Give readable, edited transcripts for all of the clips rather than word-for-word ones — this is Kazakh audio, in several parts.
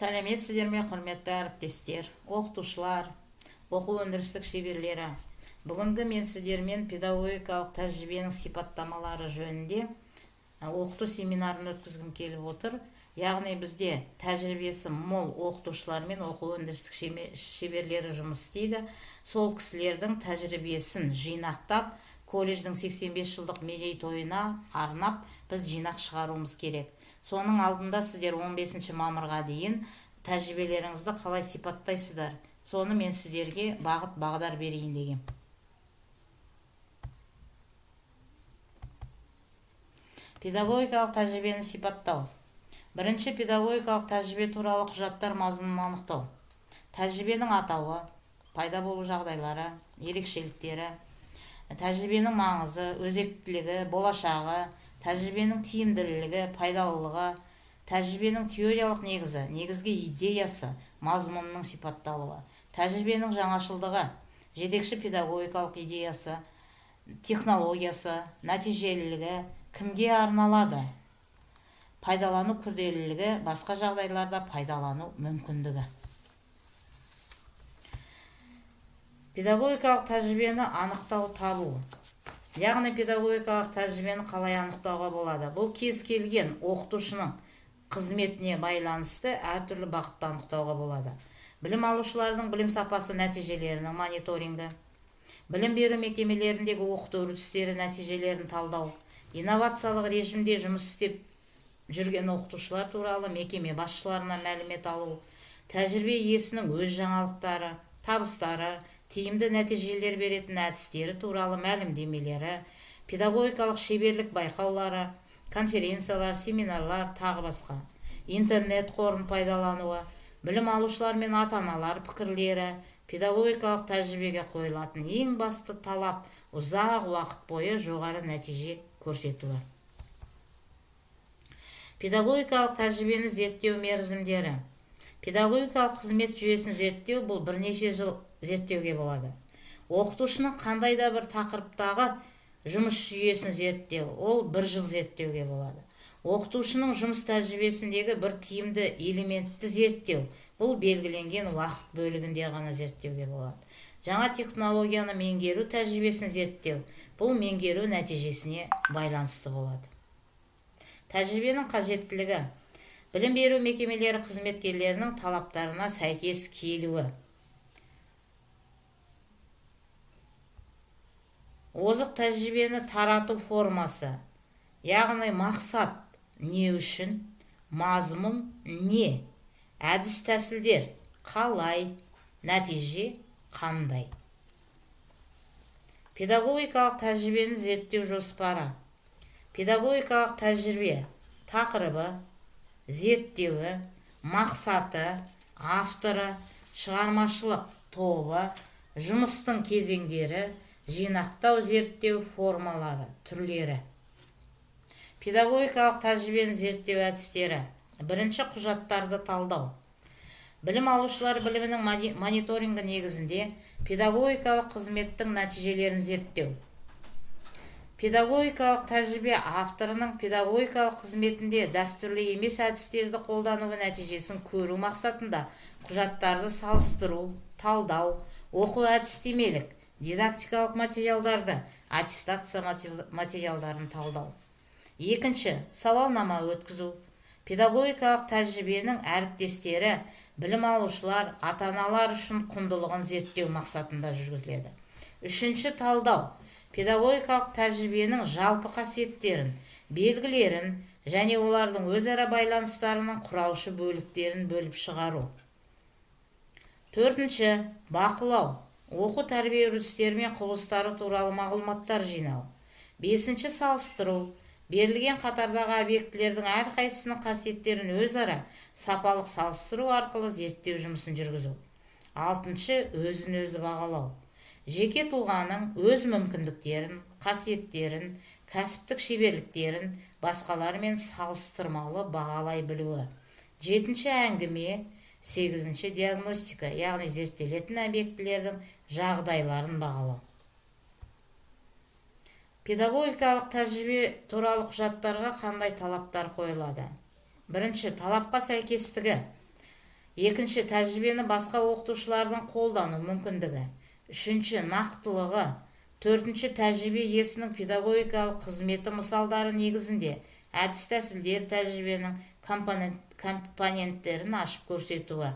Сәлеметсіздер ме, құрметті әріптестер, оқытушылар, оқу өндірістік шеберлері. Бүгінгі мен сіздермен педагогикалық тәжірибенің сипаттамалары жөнінде оқыту семинарын өткізгім келіп отыр. Яғни бізде тәжірибесі мол оқытушылар мен оқу өндірістік шеберлері жұмыс істейді. Сол кісілердің тәжірибесін жинақтап, колледждің 85 жылдық мерейтойына арнап біз жинақ шығаруымыз керек. Соның алдында сіздер 15 мамырға дейін тәжірибелеріңізді қалай сипаттайсыздар? Соны мен сіздерге бағыт бағдар берейін деген. Педагогикалық тәжірибені сипаттау. Бірінші, педагогикалық тәжірибе туралы құжаттар мазмұнын анықтау. Тәжірибенің атауы, пайда болу жағдайлары, ерекшеліктері, тәжірибенің маңызы, өзектілігі, болашағы, тәжірибенің тиімділігі, пайдалылығы, тәжірибенің теориялық негізі, негізгі идеясы, мазмұнының сипатталуы, тәжірибенің жаңашылдығы, жетекші педагогикалық идеясы, технологиясы, нәтижелілігі, кімге арналады, пайдалану күрделілігі, басқа жағдайларда пайдалану мүмкіндігі. Педагогикалық тәжірибені анықтау, табу. Яғни педагогикалық тәжірибені қалай анықтауға болады? Бұл кез келген оқытушының қызметіне байланысты әртүрлі бағытта анықтауға болады. Білім алушылардың білім сапасы нәтижелерінің мониторингі, білім беру мекемелеріндегі оқыту үрдістері нәтижелерін талдау, инновациялық режимде жұмыс істеп жүрген оқытушылар туралы мекеме басшыларынан мәлімет алу, тәжірибе иесінің өз жаңалықтары, табыстары, тиімді нәтижелер беретін әдістері туралы мәлімдемелері, педагогикалық шеберлік байқаулары, конференциялар, семинарлар, тағы басқа, интернет қорын пайдалануы, білім алушылар мен ата-аналар пікірлері, педагогикалық тәжірибеге қойылатын ең басты талап ұзақ уақыт бойы жоғары нәтиже көрсетуі. Педагогикалық тәжірибені зерттеу мерзімдері. Педагогикалық қызмет жүйесін зерттеу бұл бірнеше жыл зерттеуге болады. Оқытушының қандай да бір тақырыптағы жұмыс жүйесін зерттеу, ол бір жыл зерттеуге болады. Оқытушының жұмыс тәжірибесіндегі бір тиімді элементті зерттеу, бұл белгіленген уақыт бөлігінде ғана зерттеуге болады. Жаңа технологияны меңгеру тәжірибесін зерттеу, бұл меңгеру нәтижесіне байланысты болады. Тәжірибенің қажеттілігі. Білім беру мекемелері қызметкерлерінің талаптарына сәйкес келуі. Озық тәжірибені тарату формасы, яғни мақсат не үшін, мазмұн не, әдіс тәсілдер қалай, нәтиже қандай. Педагогикалық тәжірибені зерттеу жоспары. Педагогикалық тәжірибе тақырыбы, зерттеуі, мақсаты, авторы, шығармашылық тобы, жұмыстың кезеңдері, жинақтау зерттеу формалары, түрлері. Педагогикалық тәжірибені зерттеу әдістері. Бірінші, құжаттарды талдау. Білім алушылар білімінің мониторингі негізінде педагогикалық қызметтің нәтижелерін зерттеу. Педагогикалық тәжірибе авторының педагогикалық қызметінде дәстүрлі емес әдістерді қолдануы нәтижесін көру мақсатында құжаттарды салыстыру, талдау, оқу әдістемелік, дидактикалық материалдарды, аттестация материалдарын талдау. Екінші, сауалнама өткізу. Педагогикалық тәжірибенің әріптестері, білім алушылар, ата-аналар үшін құндылығын зерттеу мақсатында жүргізіледі. Үшінші, талдау. Педагогикалық тәжірибенің жалпы қасиеттерін, белгілерін және олардың өзара байланыстарының құраушы бөліктерін бөліп шығару. Төртінші, бақылау. Оқу тәрбие үрдістері мен құбылыстары туралы мағлұматтар жинау. Бесінші, салыстыру. Берілген қатардағы объектілердің әрқайсысының қасиеттерін өзара сапалық салыстыру арқылы зерттеу жұмысын жүргізу. Алтыншы, өзін-өзі бағалау. Жеке тұлғаның өз мүмкіндіктерін, қасиеттерін, кәсіптік шеберліктерін басқалармен салыстырмалы бағалай білуі. Жетінші, әңгіме. Сегізінші, диагностика, яғни зерттелетін объектілердің жағдайларын бағалау. Педагогикалық тәжірибе туралы құжаттарға қандай талаптар қойылады? Бірінші, талапқа сәйкестігі. Екінші, тәжірибені басқа оқытушылардың қолдану мүмкіндігі. Үшінші, нақтылығы. Төртінші, тәжірибе иесінің педагогикалық қызметі мысалдары негізінде әдіс-тәсілдер тәжірибенің компоненттерін ашып көрсетуі.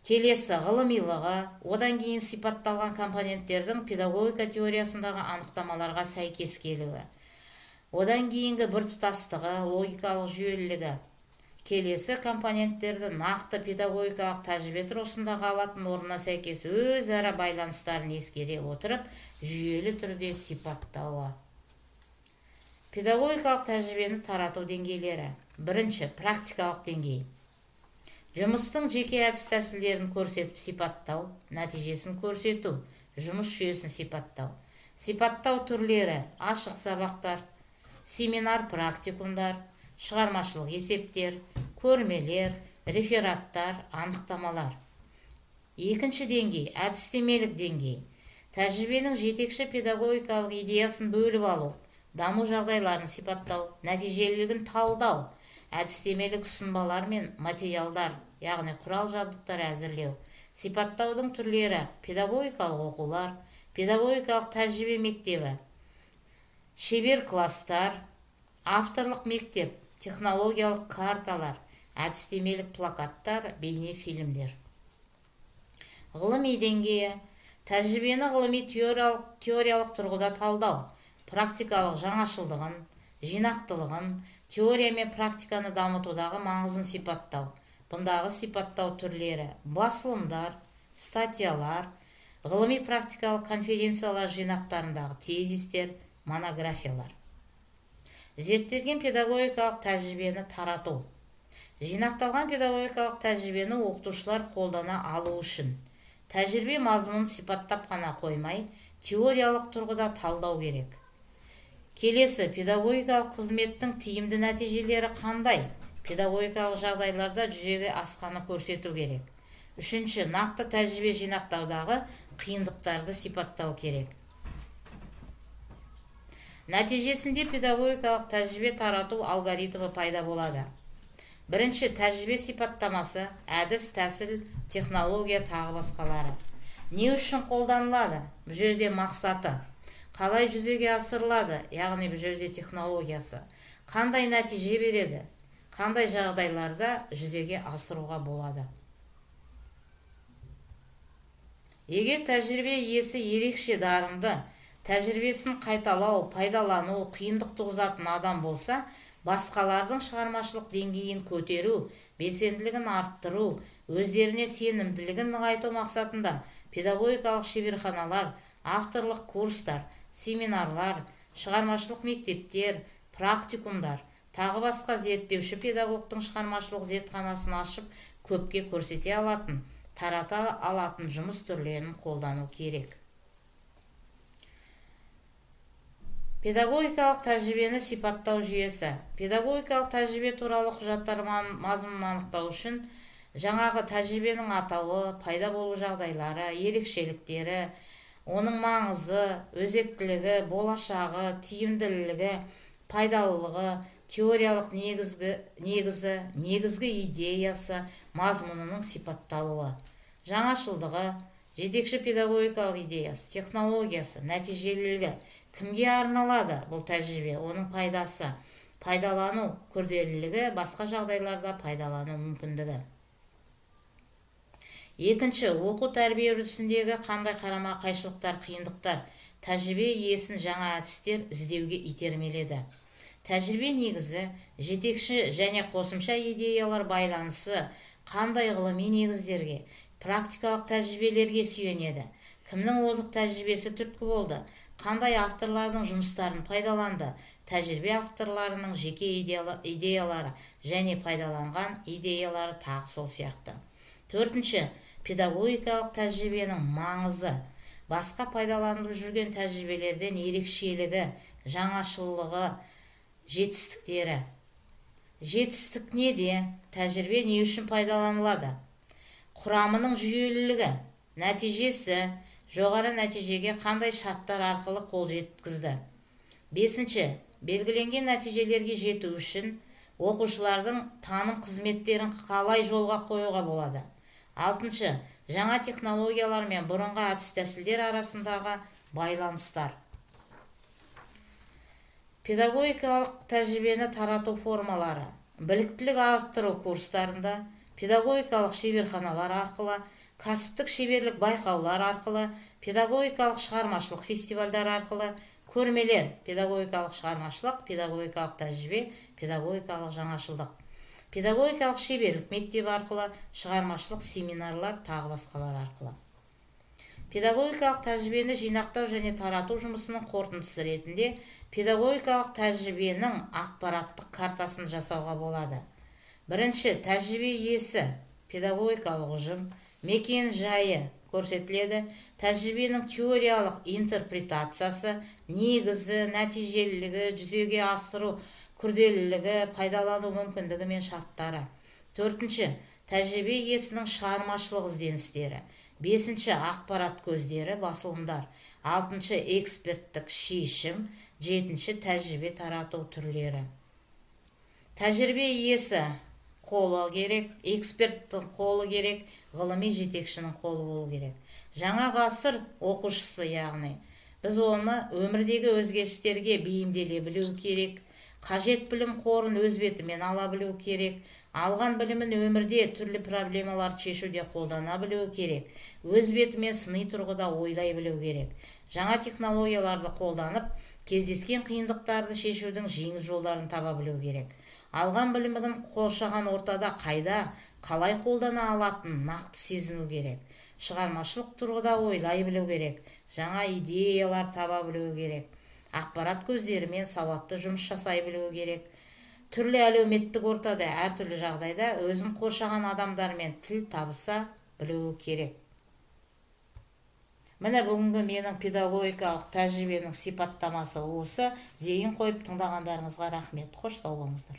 Келесі, ғылымилығы, одан кейін сипатталған компоненттердің педагогика теориясындағы анықтамаларға сәйкес келуі. Одан кейінгі біртұтастығы, логикалық жүйелілігі. Келесі компоненттерді нақты педагогикалық тәжірибе тұрғысындағы алатын орнына сәйкес өзара байланыстарын ескере отырып, жүйелі түрде сипаттауы. Педагогикалық тәжірибені тарату деңгейлері. Бірінші, практикалық деңгей. Жұмыстың жеке әдіс-тәсілдерін көрсетіп сипаттау, нәтижесін көрсету, жұмыс жүйесін сипаттау. Сипаттау түрлері: ашық сабақтар, семинар практикумдар, шығармашылық есептер, көрмелер, рефераттар, анықтамалар. Екінші деңгей, әдістемелік деңгей. Тәжірибенің жетекші педагогикалық идеясын бөліп алу, даму жағдайларын сипаттау, нәтижелілігін талдау, әдістемелік ұсынбалар мен материалдар, яғни құрал-жабдықтар әзірлеу. Сипаттаудың түрлері: педагогикалық оқулар, педагогикалық тәжірибе мектебі, шебер класстар, авторлық мектеп, технологиялық карталар, әдістемелік плакаттар, бейнефильмдер. Ғылыми деңгейі: тәжірибені ғылыми теориялық тұрғыда талдау, практикалық жаңашылдығын, жинақтылығын, теория мен практиканы дамытудағы маңызын сипаттау. Бұндағы сипаттау түрлері: басылымдар, статьялар, ғылыми практикалық конференциялар жинақтарындағы тезистер, монографиялар. Зерттелген педагогикалық тәжірибені тарату. Жинақталған педагогикалық тәжірибені оқытушылар қолдана алу үшін тәжірибе мазмұнын сипаттап қана қоймай, теориялық тұрғыда талдау керек. Келесі, педагогикалық қызметтің тиімді нәтижелері қандай? Педагогикалық жағдайларда жүзеге асқаны көрсету керек. Үшінші, нақты тәжірибе жинақтаудағы қиындықтарды сипаттау керек. Нәтижесінде педагогикалық тәжірибе тарату алгоритмі пайда болады. Бірінші, тәжірибе сипаттамасы, әдіс, тәсіл, технология, тағы басқалары. Не үшін қолданылады? Бұл жерде мақсаты. Қалай жүзеге асырылады? Яғни бұл жерде технологиясы. Қандай нәтиже береді? Қандай жағдайларда жүзеге асыруға болады? Егер тәжірибе иесі ерекше дарынды, тәжірибесін қайталау, пайдалану, қиындық туғызатын адам болса, басқалардың шығармашылық деңгейін көтеру, белсенділігін арттыру, өздеріне сенімділігін нығайту мақсатында педагогикалық шеберханалар, авторлық курстар, семинарлар, шығармашылық мектептер, практикумдар, тағы басқа зерттеуші педагогтың шығармашылық зертханасын ашып, көпке көрсете алатын, тарата алатын жұмыс түрлерін қолдану керек. Педагогикалық тәжірибені сипаттау жүйесі. Педагогикалық тәжірибе туралы құжаттар мазмұнын анықтау үшін жаңағы тәжірибенің атауы, пайда болу жағдайлары, ерекшеліктері, оның маңызы, өзектілігі, болашағы, тиімділігі, пайдалылығы, теориялық негізі, негізгі идеясы, мазмұнының сипатталуы, жаңашылдығы, жетекші педагогикалық идеясы, технологиясы, нәтижелілігі, кімге арналады бұл тәжірибе, оның пайдасы, пайдалану күрделілігі, басқа жағдайларда пайдалану мүмкіндігі. Екінші, оқу тәрбие үрдісіндегі қандай қарама-қайшылықтар, қиындықтар тәжірибе иесін жаңа әдістер іздеуге итермеледі. Тәжірибе негізі, жетекші және қосымша идеялар байланысы қандай ғылыми негіздерге, практикалық тәжірибелерге сүйенеді, кімнің озық тәжірибесі түрткі болды, қандай авторлардың жұмыстарын пайдаланды, тәжірибе авторларының жеке идеялары және пайдаланған идеялары тағы сол сияқты. Төртінші, педагогикалық тәжірибенің маңызы, басқа пайдаланылып жүрген тәжірибелерден ерекшелігі, жаңашылдығы, жетістіктері. Жетістік неде? Тәжірибе не үшін пайдаланылады? Құрамының жүйелілігі, нәтижесі, жоғары нәтижеге қандай шарттар арқылы қол жеткізді? Бесінші, белгіленген нәтижелерге жету үшін Оқушылардың таным қызметтерін қалай жолға қоюға болады? Алтыншы, жаңа технологиялар мен бұрынғы әдіс-тәсілдер арасындағы байланыстар. Педагогикалық тәжірибені тарату формалары. Біліктілік арттыру курстарында, педагогикалық шеберханалар арқылы, кәсіптік шеберлік байқаулар арқылы, педагогикалық шығармашылық фестивальдар арқылы, көрмелер, педагогикалық шығармашылық, педагогикалық тәжірибе, педагогикалық жаңашылдық, педагогикалық шеберлік мектебі арқылы, шығармашылық семинарлар, тағы басқалар арқылы. Педагогикалық тәжірибені жинақтау және тарату жұмысының қорытындысы ретінде педагогикалық тәжірибенің ақпараттық картасын жасауға болады. Бірінші, тәжірибе иесі, педагогикалық ұжым, мекен жайы көрсетіледі. Тәжірибенің теориялық интерпретациясы, негізі, нәтижелілігі, жүзеге асыру күрделілігі, пайдалану мүмкіндігі мен шарттары. Төртінші, тәжірибе иесінің шығармашылық ізденістері. Бесінші, ақпарат көздері, басылымдар. Алтыншы, эксперттік шешім. Жетінші, тәжірибе тарату түрлері. Тәжірибе иесі қолы керек, эксперттің қолы керек, ғылыми жетекшінің қолы болу керек. Жаңа ғасыр оқушысы, яғни біз оны өмірдегі өзгерістерге бейімделе білу керек, қажет білім қорын өз бетімен ала білу керек, алған білімін өмірде түрлі проблемаларды шешуде қолдана білу керек, өз бетімен сыни тұрғыда ойлай білу керек. Жаңа технологияларды қолданып, кездескен қиындықтарды шешудің жеңіл жолдарын таба білу керек. Алған білімін қоршаған ортада қайда, қалай қолдана алатынын нақты сезіну керек. Шығармашылық тұрғыда ойлай білу керек, жаңа идеялар таба білу керек. Ақпарат көздерімен сауатты жұмыс жасай білу керек. Түрлі әлеуметтік ортада, әртүрлі жағдайда өзін қоршаған адамдармен тіл табыса білуі керек. Міне, бүгінгі менің педагогикалық тәжірибенің сипаттамасы осы. Зейін қойып тыңдағандарыңызға рахмет. Қош, сау болыңыздар.